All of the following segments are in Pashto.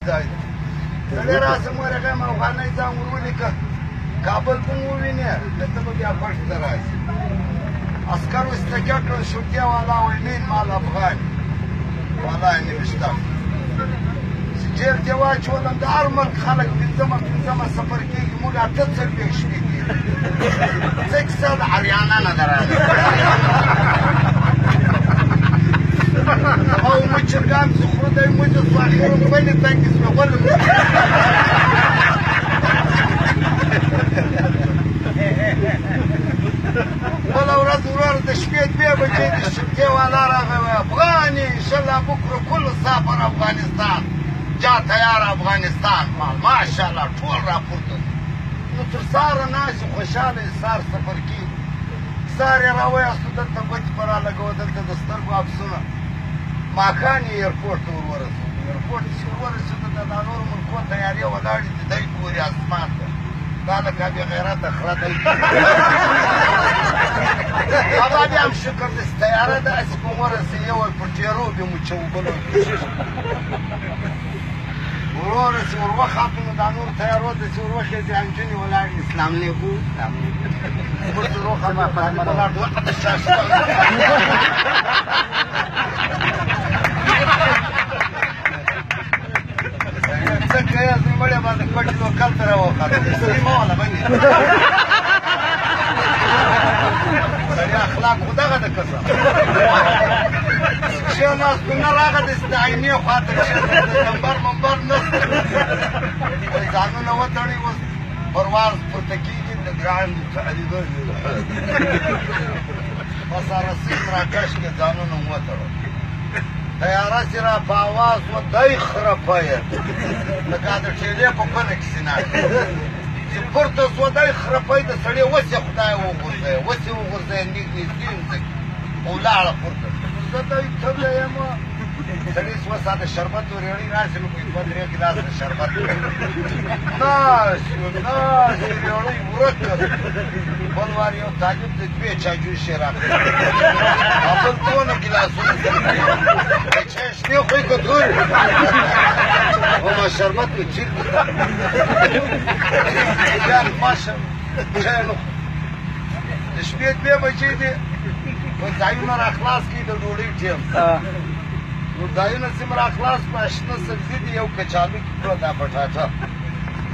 ځای دی. سړی راسه مورغه ما افغانۍ ځان ور ولیکه، کابل به مو ووینې، ته به بیا خوښ ته راشي. عسکر اوس تکیه کړل، شرطې والا وایي مین مال افغان والا یې نوشته چې جیب ته واچولم. د هر ملک خلک پنځمه پنځمه سفر کېږي، موږ 48 شپې تېرې. څه کیسه د اریانا نه ده راغلې. او مو چرګان چې خورو دی موږ سو اخر هم بلې تنګې سوې غولې. بله ورځ ورور د شپې 2 بجې د شرطې والا راغی وایي افغاني انشاءالله بکره کل سافر افغانستان جا تیار افغانستان. ماشاءالله ټول راپورته. نو تر سهاره ناست خوشحاله یې، سهار سفر کېږي. سهار یې راویاستو، دلته ګوتې په رالګوه، دلته د سترګو عکسونه. ماښام یې ایرپورټ ته ور ورسولو. ایرپورټ ته چې ور ورسېدو، د دا نورو ملکو تیارې ولاړې دي، دی ګوري اسمان ته، دا لکه بې غیرته خره دی. بابا بیا هم شکر دی چې طیاره داسې کوم ورسې، یو وایي په ټیرو بې مو چوبلو وروره چې ور وخاتو. نو دا نور طیارو ته چې ور وخېژې، انجونې ولاړې، اسلام علیکم اسلام علیکم. موږ ته وروخاتو، طالب ولاړ دی، وخته شاشه څه کوې زه مړی باندې کوټې لوکل ته راوخاتم. سړي مه واله بندې سړي اخلاق خو دغه ده. قسم کښېناستو نه راغی داسې د آینې خوا ته کښېناستو، نمبر ممبر نشته. ځانونه وتړي، اوس پرواز پورته کېږي. د ګران طالبان بس رسۍ مراکش کې ځانونه مو وتړل. طیاره چې را په اواز وه دی خرپه یې لکه د ټېلې په کونه کې چې ناست چې پورته سوه دی خرپه د سړي وسې خدای وغورځوي، وسې وغورځوي، نیږ نږدې مځکې او لاړه پورته. زه دی تږی یم. سړي چې وسه د شربت ورېړۍ راشي، نو په 2 3 ګیلاسه شربت ناست یو ناست رېړۍ ورکه. بل وار یو طالب د 2 چاجوشې راکړې او بل دونه ګیلاسونه چای شنې خو یې که تورې او ما شربت مې چېرته بیا ما چای نه خورم. د شپې 2 بجې دي، په ځایونه را خلاص کړي د ډوډۍ ټیم. نو ځایونه چې مې را خلاص کړه، شنه سبزي دي، یو کچالو کې کړه دا بټاټه.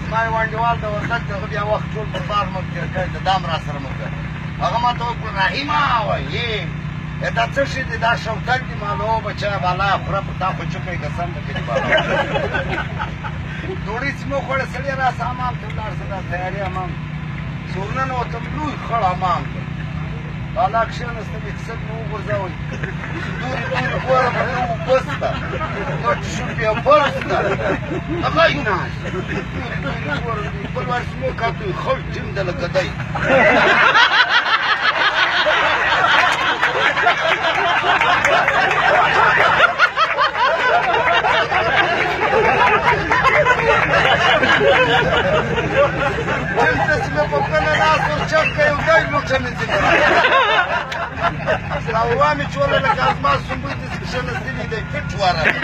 زما یو انډیوال د وردګ دغه بیا وخت ټول په بار ملک تېر کړی دی، دا هم را سره ملګری. هغه ما ته وکړل رحیمه وایي دا څه شی دی؟ دا شوتل دي. ما له بچیه بالا خوره، په تا خو چوکۍ قسم د کلي بالا. ډوډۍ چې مې وخوړه، سړی راسه حمام ته ولاړ شه، دا تیارې حمام چې ورننوتم لوی خړ حمام دی. بالا کښېناستم، اقتصاد مې وغورځوی، تورې تورې ګورم، نه اوبه شته نه ټیشو پیپر شته، هغه یې ناست تورې تورې ګورم. بل وار چې مې وکتل خړ ټیم دی لکه دی. ټیم ته چې مې په کله لاس ورچپ کړ، یو دی لوټه مې ځینې راغله. وروا مې چوله لکه زما سمبوی ته چې کښېناستلي دی، پټ ورغی.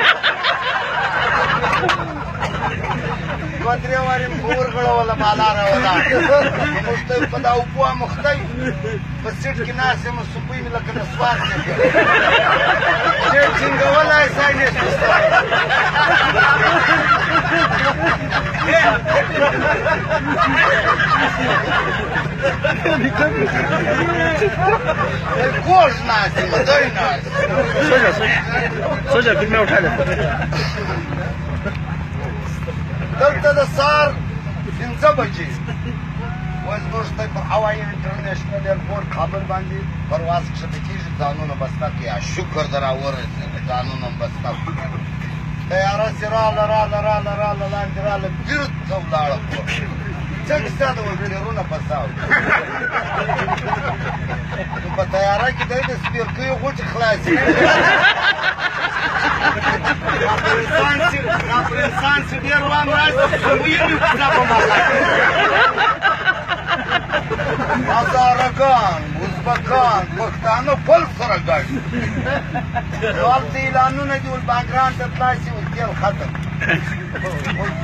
2 3 وارې مې په ورغړوله، بالا راولاړ. موږ ته په دا اوبو اموختی په سیټ کې ناست یم، سمبوی مې لکه نسوار تېر کړ، ډېر ټینګولی ځای نه شو. کوږ ناست یم، دی ناست. سوچا फिर मैं उठा लेता. دلته د سهار 5 بجې اوس موږ ته پر هوایي انټرنیشنل ایرپورټ کابل باندې پرواز کښته کېږي. ځانونه بسته کړي، شکر در راورسېده، ځانونه هم بسته کړي. طیاره چې راله راله راله راله لاندې راله، بېرته ولاړه پورته. څه کیسه ده؟ وایي ټیرونه پساو. نو په طیاره کې دی د سپېرکیو غوټې خلاصې. پر انسان چې ډېر وام راشي، سمویې مې کوزه په مالا. هزارګان، ازبکان، پښتانه پل سره ګډ. نو هلته اعلانونه دي، ول باګرام ته تلای شي، ول تېل ختم.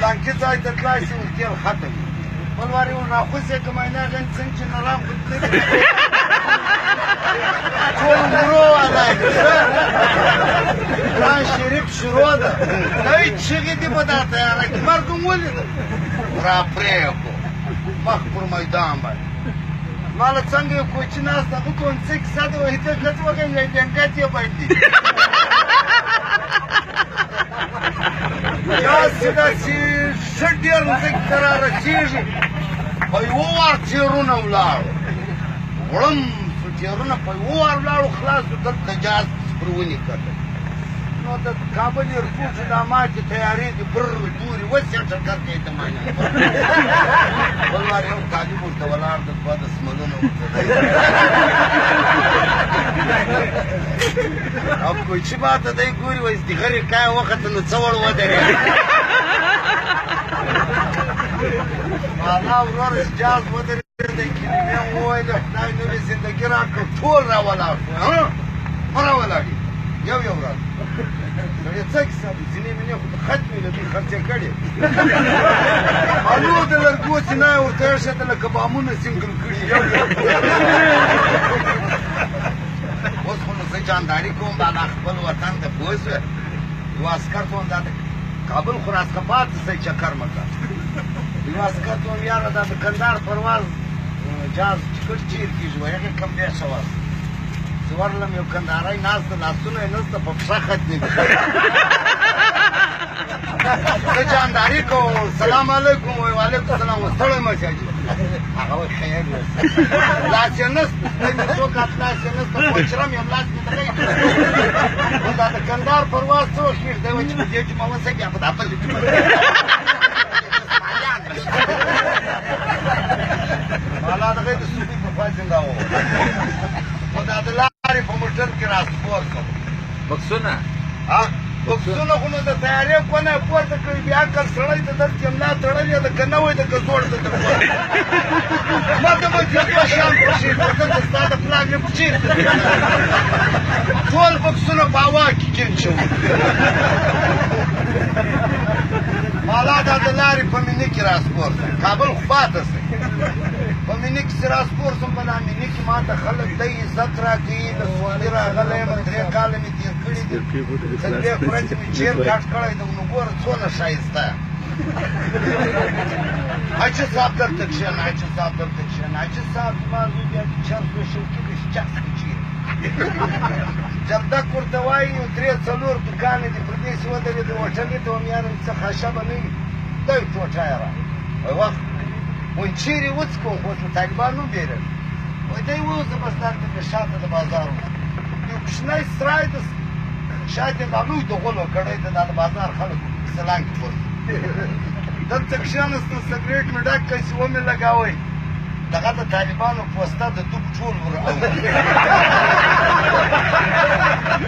پلانکي ځای ته تلای شي تېل ختم وي. بل وار یې راخوسې که معاینه غن څنګه چې نرام خو تللي ټول ورو والا قرآن شریف شروع ده، دی چیغې دي په دا طیاره کې مرګ هم ولیده. را پرې یې کړو مخ پر میدان باندې. ما له څنګه یو کوچي ناست هغه ته وایم څه کیسه ده؟ وایي ته ښځه وکړه ډنګت یې باندې داسې داسې ښه ډېر مځکې ته را رسېږي. په یوه وار تیرونه ولاړو، وړم سو تیرونه په یوه وار ولاړو، خلاص سو. دلته جاز پر ونې کتل، نو د کابل ایرپورټ چې دا ماتې تیارې دي بر تورې وسې ټکر کوي ته معنی. بل وار یو طالب ورته ولاړ ده، دوه دسملونه ورته دی او کوچي ماته دی ګوري وایي د غرې کایه وخته نو څه وړ ودرېږي. مالا ورور چې جاز ودرېدی، کلمې مې وویلې، خدای نوې زندګي راکړه، ټول راولاړ شو. مه راولاړ یو یو راغی. سړی څه کیسه ده؟ ځینې مینې خو ختمې له دوی خرڅې کړې. الو د لرګو چې نه یې ورته ایښې لکه بامونه سینګل کړي یو یو. اوس خو نو زه جانداري کوم بالا خپل وطن ته پوه شوې. یو عسکر ته وایم دا د کابل خو راڅخه پاتې سئ چکر مه کوه. یو عسکر ته وایم یاره دا د کندهار پرواز جاز ټکټ چېرې کېږي؟ وایي هغې کم بېشه ورکړه. چې ورغلم یو کندهاری ناست ده، لاسونه یې نسته، په پښه ختمېږي. زه جانداري کوم، سلام علیکم، وایي وعلیکم سلام، ستړی مه شې حاجي. هغه وایي خیر یوسه. لاس یې نسته، دی مې څوک لاس یې نسته، کوچرم یم، لاس مې دغه یې. دا د کندهار پرواز څه وخت کېږي؟ دی وایي چې په دې جمعه وسه بیا په دا بله جمعه. مالا دغه د سوبي په خوا زنده وو. خو دا د لارې په موټر کې را سپور کړو. بکسونه؟ بکسونه خو نو د طیارې کونه یې پورته کړي، بې عقل سړی ته دلته یې ملا تړلې ده، که نه وای د کڅوړ ته تر پورته. ما ته به چې دوه شیان پښې دلته ستا د پلار مې چېرته ټول بکسونه په هوا کې کېنچوو. مالا دا د لارې په مینه کې را سپور سو، کابل خو پاته سئ. په مینه کې چې را سپور سوم، په دا مینه کې ما ته خلک دی عزت راکوي. له سعودي راغلی یم، 3 کاله مې تېر کړي دي، 40 ورځې مې چیر کټ کړی دی. نو ګوره څونه ښایسته یم. حاجي صاحب دلته کښېنه، حاجي صاحب دلته کښېنه، حاجي صاحب زما زوی بیا د چرس ویشل کېږي، چرس کې چېرې جلدک ورته وایي. یو 3 4 دوکانه دي پر دې چې ودرېدې هوټلې ته وایم یاره څه خاشه به نه وي، دی ټوټه یې راکړه. وایي وخت وایي چېرې وڅکوم، خو اوس له طالبانو وبېرېږم. وایي دی ووځه بس دلته مې شاته د بازار وځه. یو کوچنی سرای ده، شاته دا لوی د غولو کړی ده، دا د بازار خلکو سلام کې پورته دلته کښېناستم، سګرېټ مې ډک کړ چې ومې لګاوی. دغه د طالبانو پوسته د دوب ټول ور اوړي.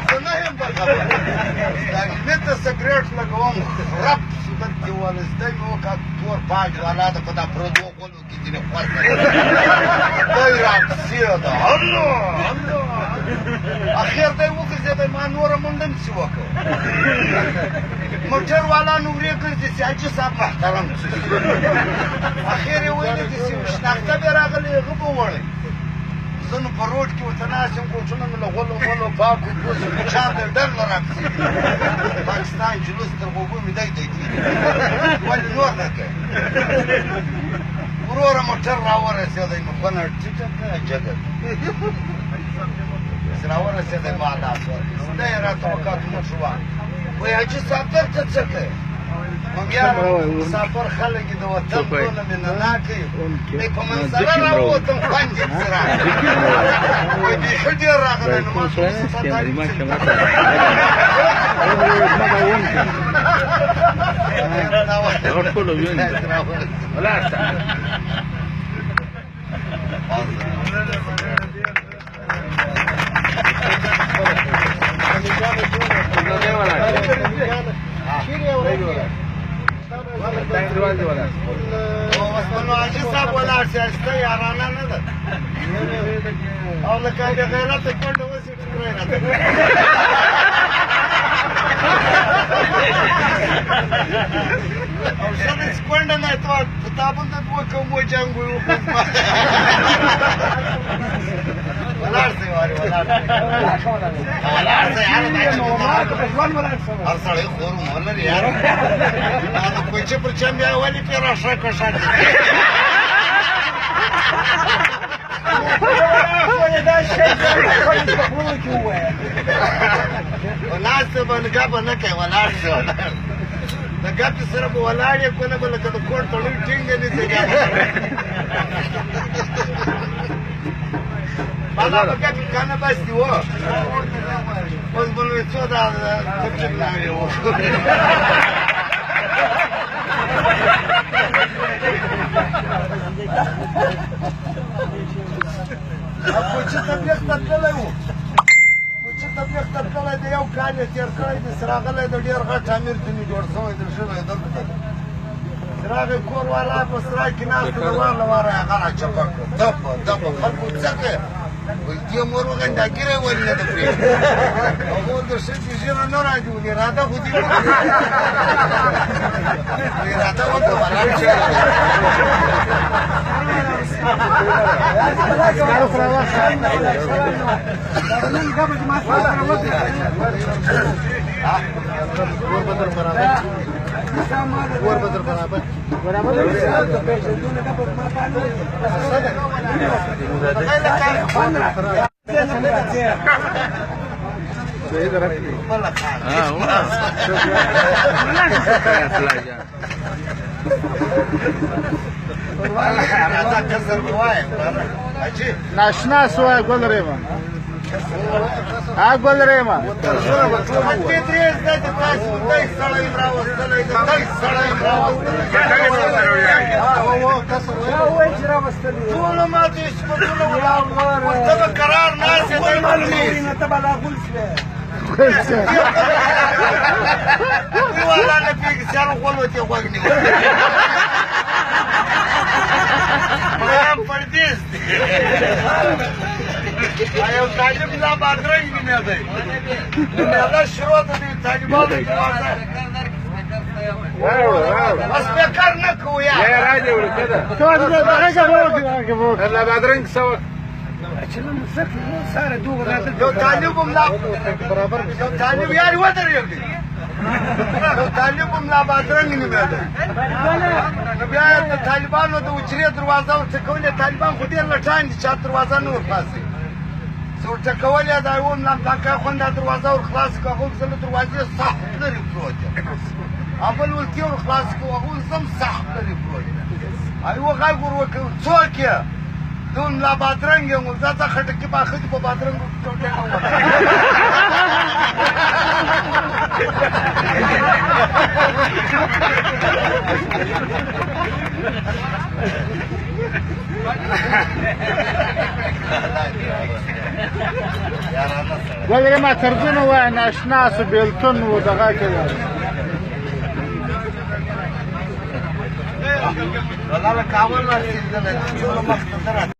زه نه یم بغاوت، مې ته سګرېټ لګوم، رپ سو دلته ولس دی مې وکړ، تور پاج والا ده په دا پردو غولو کې ځینې خوښه دی راپسې ده. الله الله، اخر دی وګرځېدی، ما نوره منډه هم څه وکړه. موټر والا نو ورې ګرځي چې حاجي صاحب محترم څه. اخر یې ویلي دي چې شناخته به راغلی، هغه به وړی. زه نو په روډ کې ورته ناست یم، ګوټونه مې له غولو مولو پاک وو، پوه شوم مچان دی ډر نه راپسې. پاکستان جلوس تر غوږو مې دی دی ولې نور نه کوي. وروره موټر راورسېدی، نو کونه ټیټه کړه جګه چې راورسېدی ما لاس ورکړ، دی یې راته وکړ موټروان وایي حاجي صاحب درته څه کوې؟ موږ یاره مسافر خلک د وطن دونه مینه ناکه یو، دی په منظره راووتم، خوند یې پسې راغی. وایي بیخي ډېر راغلی، نو ما ته اوس ستا تعریف څه نو حاجي صاحب ولاړ شي، ستا یارانه نه ده او لکه بې غیرته کونډه وسي ټوکری راته. او زه د کونډه نه ته کتابونه د دوه کومو جنګ وي ولاړ سي واري ولاړ ولاړ سي یار هر سړی خور مور لري یار دا د کوچې پر چم بیا ولې پرې راښه کښه ولاړ سه به ګپ نه کوې ولاړ سه د ګپ سره به ولاړ یې کونه به لکه د کور تړون ټینګه نیسې مالا به ګپ کنه بس دي و اوس به نو څو دا تبچک ناوې و کوچي تبلیغ ته تللی و کوچي تبلیغ ته تللی دی یو کال یې تېر کړی دی چې راغلی دی ډېر غټ امیر ځینې جوړ شوی دی ږیره یې دلته ده چې راغی کور والا په سرای کې ناست دی وار له واره یې هغه راچپه کړه دپه دپه خلکو څه کوې وایي دې مور وغیم دا ږیره یې ولې نه ده پرېښې هغو د ښځې ږیره نه راجوړي اراده خو دې وکړه اراده وکړه ولاړ شه ناشنا سوای ګل ریما ها ګل ریما یو طالب لا بادرنګ نومېدی نومېده شروع د دې طالبانو دروازه سپیکر نه کوو یار یو طالب هم لا یو طالب یار ودرېږي یو طالب هم لا بادرنګ نومېدی نو بیا د طالبانو د حجرې دروازه ورټکولې طالبان خو ډېر لټان دي چا دروازه نه ورخلاصوي چې ورټکولې دا یو هم لامپاکه خوند دا دروازه ورخلاصه کړه هغه زه له دروازې سخت لرې پروت یم بل ولتې ورخلاص کړو هغه زه هم سخت لرې پروت یم یوه غږ ور وکړ څوک یې زه هم لا بادرنګ یم ځه ځه خټکي پاخه دي په بادرنګو ټوټې نه وهه ګل ریما طرزونه وایه ناشنا سو بېلتون و دغه کې والله له کابل رارسېدلی څومره مخته ته